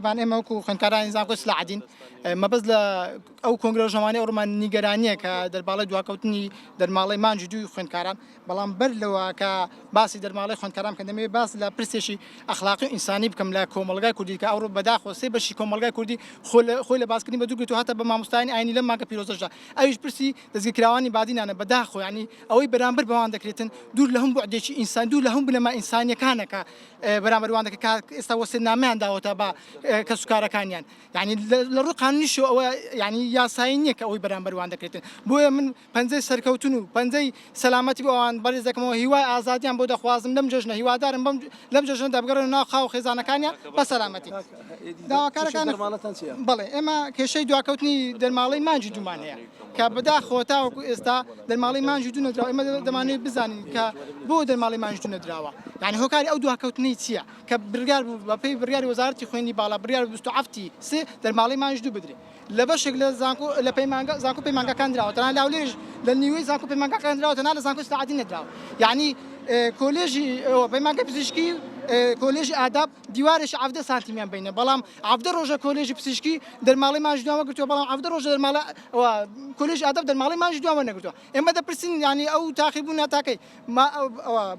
بێگومان ئێمە وەکو خوێندکارانی زانکۆی سلاحەدین مەبەست لە ئەو کۆنگرە ڕۆژنامەوانی ئەوڕۆمان نیگەرانییە کە دەرباڵەی دواکەوتنی دەرماڵەی مانگی دووی خوێندکاران، بەڵام بەر لەوە کە باسی دەرماڵەی خوێندکاران بکەم دەمەوێت باس لە پرسێکی ئەخلاقی و ئینسانی بکەم لە کۆمەڵگای کوردی کە ئەوڕۆ بەداخەوە سێ بەشی کۆمەڵگای کوردی خۆی لە باسکردنی بەدوور گرتووە هەتا بە مامۆستایانی ئاینی لەم مانگە پیرۆزەشدا ئەویش پرسی دەستگیرکراوانی بادینانە بەداخەوە یانی ئەوەی بەرامبەر بەوان دەکرێتن دوور لە هەموو بوعدێکی ئینسان دوور لە هەموو بنەما ئینسانیەکانە کە بەرامبەر وان دەکرێت کە ئێستا وەسێتنامەیان داوەتە بە کەسوکارەکانیان یانی لە ڕووی قانونیشەوە ئەوە یانی یاسایی نییە کە ئەوەی بەرامبەر وان دەکرێتن بۆیە من پەنجەی سەرکەوتن و پەنجەی سەلامەتی بۆ ئەوان بەرز دەکەمەوە هیوای ئازادیان بۆ دەخوازم لەم جەژنە هیوادارم بەم لەم جەژنەدا بگەڕێنەوە ناو خاو خێزانەکانیان بە سەلامەتی داواکارەکان بەڵێ ئێمە کێشەی دواکەوتنی دەرماڵەی مانگی دوومان هەیە کە بەداخەوە تاوەکو ئێستا دەرماڵەی مانگی دوو نەدراوە ئێمە دەمانەوێت بزانین کە بۆ دەرماڵەی مانگی دوو نەدراوە یعنی هۆکاری ئەو دواکەوتنەی چییە کە بڕیار بوو بەپێی بڕیاری وەزارەتی خوێندنی باڵا بڕیار بوو 27 سێ دەرماڵەی مانگی دوو بدرێت لە بەشێک لە زانکۆ لە پەیمانگا زانکۆ پەیمانگاکان دراوە تەنها لە هەولێریش لە نیوەی زانکۆ پەیمانگاکان دراوە تەنها لە زانکۆی سەلاحەدین نەدراوە یعنی کۆلێژی پەیمانگای پزیشکی کۆلێژی ئاداب دیوارێکی 17 سانتیمیان بینە بەڵام 17 ڕۆژە کۆلێژی پزیشکی دەرماڵەی مانگی دووان وەرگرتووە بەڵام 17 ڕۆژە دەرماڵە کۆلێژی ئاداب دەرماڵەی مانگی دووان وەرنەگرتووە ئێمە دەپرسین یعنی ئەو تاخیر بوون ناتاکەی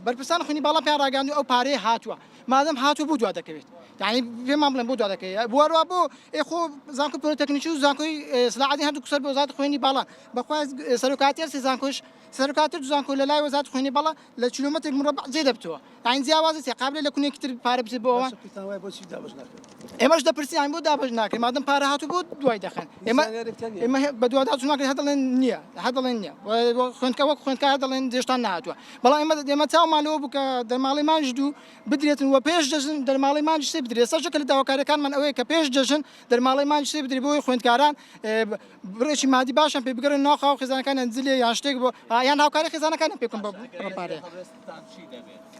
بەرپرسان خوێندنی باڵا پێیان ڕاگەیاندووە ئەو پارەیە هاتووە مادەم هاتووە بۆ دوا دەکەوێت یعنی پێمان بڵێن بۆ دوا دەکەوێت بواروا بۆ ئێ خۆ زانکۆی پۆلیتەکنیکی و زانکۆی سلاحەدین هەردوو سەر بە وەزارەتی خوێندنی باڵا بەخوا سەرۆکایەتی هەر سێ زانکۆش سەرۆکایەتی دوو زانکۆ لە لای وەزارەتی خوێندنی باڵا لە کیلۆمەترێک مربع جێ دەبتەوە یعنی جیاوازی چیە قابلە لە کونێکی تر پارە بچێت بۆ ئەوان پێتان وایە بۆچی دابەش ناکرێت؟ ئێمەش دەپرسین یعنی بۆ دابەش ناکرێت مادەم پارە هاتوو بۆ دوای دەخەن ئێمە زانیاریەکتان نییە؟ ئێمە بەدواداچوون ناکرێت هەر دەڵێن نییە هەر دەڵێن نییە خوێندکار وەک خوێندکار هەر دەڵێن هێشتا نەهاتووە بەڵام ئێمە ئێمە چاومان لەوە بوو کە دەرماڵەی مانگی دوو بدرێتن و پێش جەژن دەرماڵەی مانگی سێ بدرێت ئێستاش یەکێک لە داواکارییەکانمان ئەوەیە کە پێش جەژن دەرماڵەی مانگی سێ بدرێت بۆ ئەوەی خوێندکاران بڕێکی مادی باشیان پێ بگەڕێن ناو خاو خێزانەکانیان جلێ یان شتێک بۆ یان هاوکاری خێزانەکانیان پێ بکەن بە بڕە پارەیە.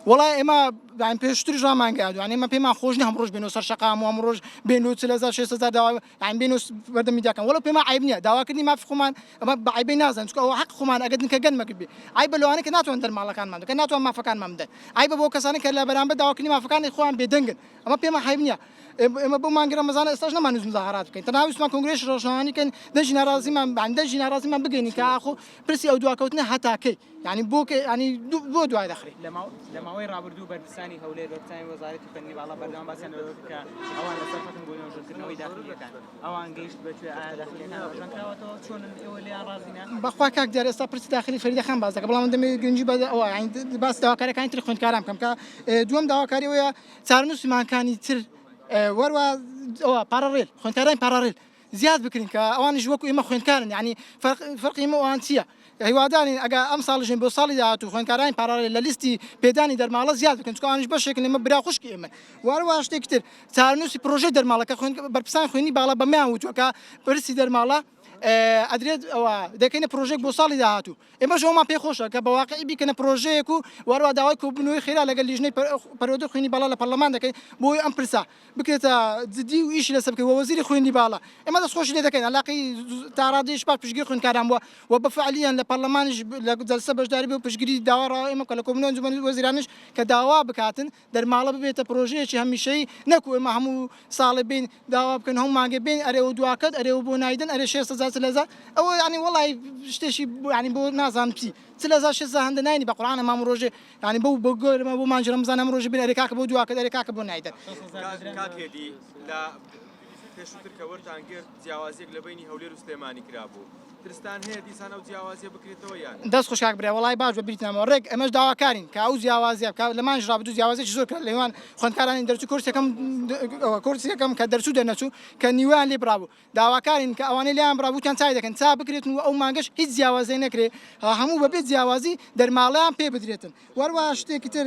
وەڵا ئێمە یان پێشتریش ڕامانگەیاندووە یان ئێمە پێمان خۆش نییە هەموو ڕۆژ بێنەوە سەر شەقام و هەموو ڕۆژ بێن و 40 هەزار 6 هەزار داوا یان بێن و بەردەم میدیاکان وەڵا پێمان عەیب نییە داواکردنی مافی خۆمان ئەمە بە عەیبەی نازانین چونکە ئەوە حەقی خۆمانە ئەگەر دنکە گەنمەک بێ عەیبە لەوانەی کە ناتوانن دەرماڵەکانمان بدەن کە ناتوانن مافەکانمان بدەن عەیبە بۆ کەسانەی کە لە بەرامبەر داواکردنی مافەکانی خۆیان بێدەنگن ئەمە پێمان عەیب نییە ئێمە بۆ مانگی ڕەمەزانە ئێستاش نەمانویست مزاهەرات بکەین تەنها ویستمان کۆنگرەیەکی ڕۆژنامەوانی بکەین دەنگی ناڕازیمان دەنگی ناڕازیمان بگەینین کە ئاخۆ پرسی ئەو دواکەوتنە هەتا کەی یانی بۆ کە یانی بۆ دوای دەخرێ. لە ماوەی ڕابردوو بەرپرسانی هەولێر، بەرپرسانی وەزارەتی خوێندنی باڵا بەردەوام باسیان لەوە کرد کە ئەوان لەسەر خەتن بۆ نۆژەنکردنەوەی داخلییەکان. ئەوان گەیشت بە کوێ؟ ئایا داخلییەکان نۆژەن کراوەتەوە؟ چۆنن؟ ئێوە لێیان ڕازی نە؟ بەخوا کاک دیار ئێستا پرسی داخلی فەریدە خان باس دەکا بەڵام من دەمەوێت گرنگی بە ئەوە یانی باسی داواکاریەکانی تری خوێندکاران بکەم کە دووەم داواکاری ئەوەیە چارەنووسی مانگەکانی تر وەروا ئەوە پاڕاڕێل خوێندکارانی پاڕاڕێل زیاد بکرین کە ئەوانیش وەکو ئێمە خوێندکارن یانی فەرق فەرقی ئێمە و ئەوان چییە؟ هیوادارین ئەگە ئەمساڵیش بۆ ساڵی داهاتوو خوێندکارانی پاراڵێل لە لیستی پێدانی دەرماڵە زیاد بکەن چونکە ئەوانیش بەشێکن لێمە برا خوشکی ئێمەن و هەروەها شتێکی تر چارەنووسی پرۆژەی دەرماڵە کە خوێند بەرپرسانی خوێندنی باڵا بەمەیان وتووە کە پرسی دەرماڵە ئەدرێت ئەوە دەکەینە پرۆژەیەک بۆ ساڵی داهاتوو ئێمەش ئەومان پێ خۆشە کە بە واقعی بیکەنە پرۆژەیەک و وەروە داوای کۆبوونەوەی خێرا لەگەڵ لیژنەی پەروەردە و خوێندنی باڵا لە پەرلەمان دەکەین بۆ ئەوەی ئەم پرسە بکرێتە جدی و ئیشی لەسەر بکرێت و وەزیری خوێندنی باڵا ئێمە دەستخۆشی لێ دەکەین عەلاقەی تا ڕادەیەکی باش پشتگیری خوێندکاران بووە و بە فعلیەن لە پەرلەمانیش لە جەلسە بەشداری بوو پشتگیری داوا ڕەوا ئێمە بکات لە کۆبوونەوەی ئەنجومەنی وەزیرانیش کە داوا بکاتن دەرماڵە ببێتە پرۆژەیەکی هەمیشەیی نەکو ئێمە هەموو ساڵێ بێین داوا بکەن هەموو مانگێ بێین ئەرێ ئەوە دواکەت ئەرێ ئەوە بۆ نایدەن ئەرێ 6 هەزار 40 هەزار ئەوە یانی وەڵای شتێکی یانی بۆ نازانم چی 40 هەزار 6 هەزار هەندە ناینی بە قورعان ئەمە هەموو ڕۆژێ یانی بەو بە گۆرمە بۆ مانگی ڕەمەزان هەموو ڕۆژێ بێن ئەرێ کاکە بۆ دواکەت ئەرێ کاکە بۆ نایدەن. کاک هێدی لە پێشووتر کە وەرتان گرت جیاوازیەک لە بەینی هەولێر و سلێمانی کرابوو ترستان هەیە دیسان ئەو جیاوازیە بکرێتەوە یان؟ دەست خۆش کاک برا وەڵای باش بە بیرت نامەوە ڕێک ئێمەش داواکارین کە ئەو جیاوازیە بکا لە مانگی ڕابردوو جیاوازیەکی زۆر کرا لە نێوان خوێندکارانی دەرچوو کۆرسی یەکەم کۆرسی یەکەم کە دەرچوو دەرنەچوو کە نیوەیان لێ بڕابوو داواکارین کە ئەوانەی لێیان بڕابوو وتیان چای دەکەن چا بکرێتن و ئەو مانگەش هیچ جیاوازیەک نەکرێ هەموو بەبێ جیاوازی دەرماڵەیان پێ بدرێتن وەروەها شتێکی تر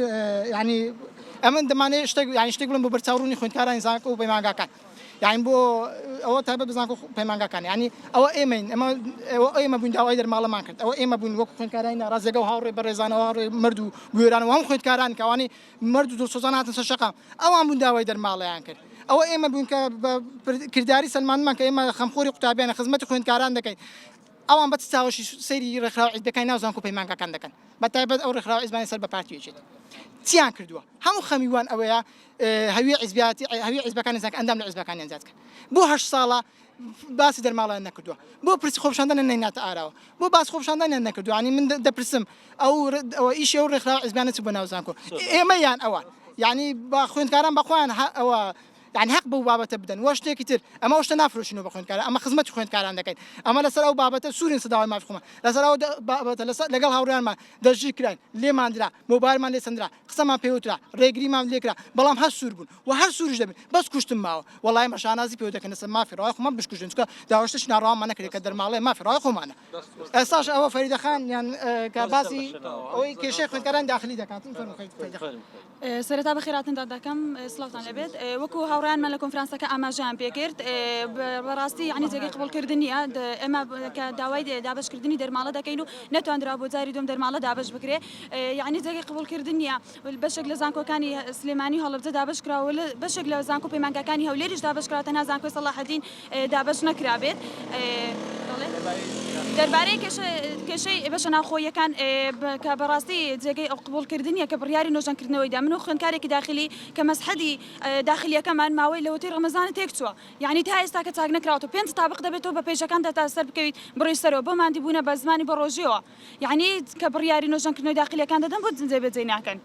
یانی ئەمن دەمانەوێت شتێک یانی شتێک بڵێم بۆ بەرچاوڕوونی خوێندکارانی زانکۆ و پەیمانگاکان یانی بۆ ئەوە تایبەت بە زانکۆ پەیمانگاکان یانی ئەوە ئێمەین ئەمە ئەوە ئێمە بووین داوای دەرماڵەمان کرد ئەوە ئێمە بووین وەکو خوێندکارانی ناڕازی لەگەڵ هاوڕێ بەڕێزانەوە هاوڕێ مەرد و بوێرانەوە هەموو خوێندکاران کە ئەوانەی مەرد و دڵسۆزان هاتن سەر شەقام ئەوان بوون داوای دەرماڵەیان کرد ئەوە ئێمە بووین کە بە کرداری سەلماندمان کە ئێمە خەمخۆری قوتابیانە خزمەتی خوێندکاران دەکەین. ئەوان بە چ چاوەشی سەیری ڕێکخراوە حیزبیەکانی ناو زانکۆ پەیمانگاکان دەکەن بە تایبەت ئەو ڕێکخراوە حیزبانەی سەر بە پارتی و یەکێتی چیان کردووە هەموو خەمی وان ئەوەیە هەویە حیزبیاتی هەویە حیزبەکانی زانکە ئەندام لە حیزبەکانیان زیاد کەن بۆ هەشت ساڵە باسی دەرماڵەیان نەکردووە بۆ پرسی خۆپیشاندانیان نەیناتە ئاراوە بۆ باس خۆپیشاندانیان نەکردووە یعنی من دەپرسم ئەو ئەوە ئیشی ئەو ڕێکخراوە حیزبیانە چ بۆ ناو زانکۆ ئێمە یان ئەوان یعنی با خوێندکاران بەخۆیان ئەوە یانی هەق بەو بابەتە بدەن وە شتێکی تر ئەمە ئەو شتە نافرۆشینەوە بە خوێندکاران ئەمە خزمەتی خوێندکاران دەکەین ئەمە لەسەر ئەو بابەتە سوورین سە داوای مافی خۆمان لەسەر ئەو بابەتە لەسەر لەگەڵ هاوڕێیانمان دەستگیر کراین لێمان درا مۆبایلمان لێ سەندرا قسەمان پێ وترا ڕێگریمان لێ کرا بەڵام هەر سوور بوون و هەر سووریش دەبین بەس کوشتن ماوە وەڵای ئێمە شانازی پێوە دەکەین لەسەر مافی ڕەوای خۆمان بشکوژرێن چونکە داوای شتێکی ناڕەوامان نەکردیە کە دەرماڵەیە مافی ڕەوای خۆمانە ئێستاش ئەوە فەریدە خان یان کە باسی ئەوەی کێشەی خوێندکارانی داخلی دەکات فەرموو فەریدە خان. سەرەتا بەخێرهاتنتان دەکەم، سڵاوتان لێبێت. وەکو هاوڕێیانمان لە کۆنفرانسەکە ئاماژەیان پێکرد، بەڕاستی یانی جێگەی قبوڵکردن نییە. ئێمە کە داوای دابەشکردنی دەرماڵە دەکەین و نەتواندرا بۆ جاری دووەم دەرماڵە دابەش بکرێ، یانی جێگەی قبوڵکردن نییە. بەشێک لە زانکۆکانی سلێمانی و هەڵەبجە دابەش کراوە و بەشێک لە زانکۆ و پەیمانگاکانی هەولێریش دابەش کراوە، تەنها زانکۆی سەڵاحەدین دابەش نەکرابێت. دەربارەی کێشەی بەشە ناوخۆییەکان کە بەڕاستی جێگەی قبوڵکردن نییە کە بڕیاری نۆژەنکردنەوەی دا، من و خوێندکارێکی داخلی کە مەسحەدی داخلییەکەمان ماوەی لەوەتەی ڕەمەزانە تێکچووە یانی تا ئێستا کە چاک نەکراوەتەوە پێنج تابق دەبێتەوە بە پەیژەکاندا تا سەر بکەویت بڕۆی سەرەوە بۆ ماندیبوونە بە زمانی بەڕۆژیەوە یانی کە بڕیاری نۆژەنکردنەوەی داخلییەکان دەدەن بۆ جێبەجێی ناکەن.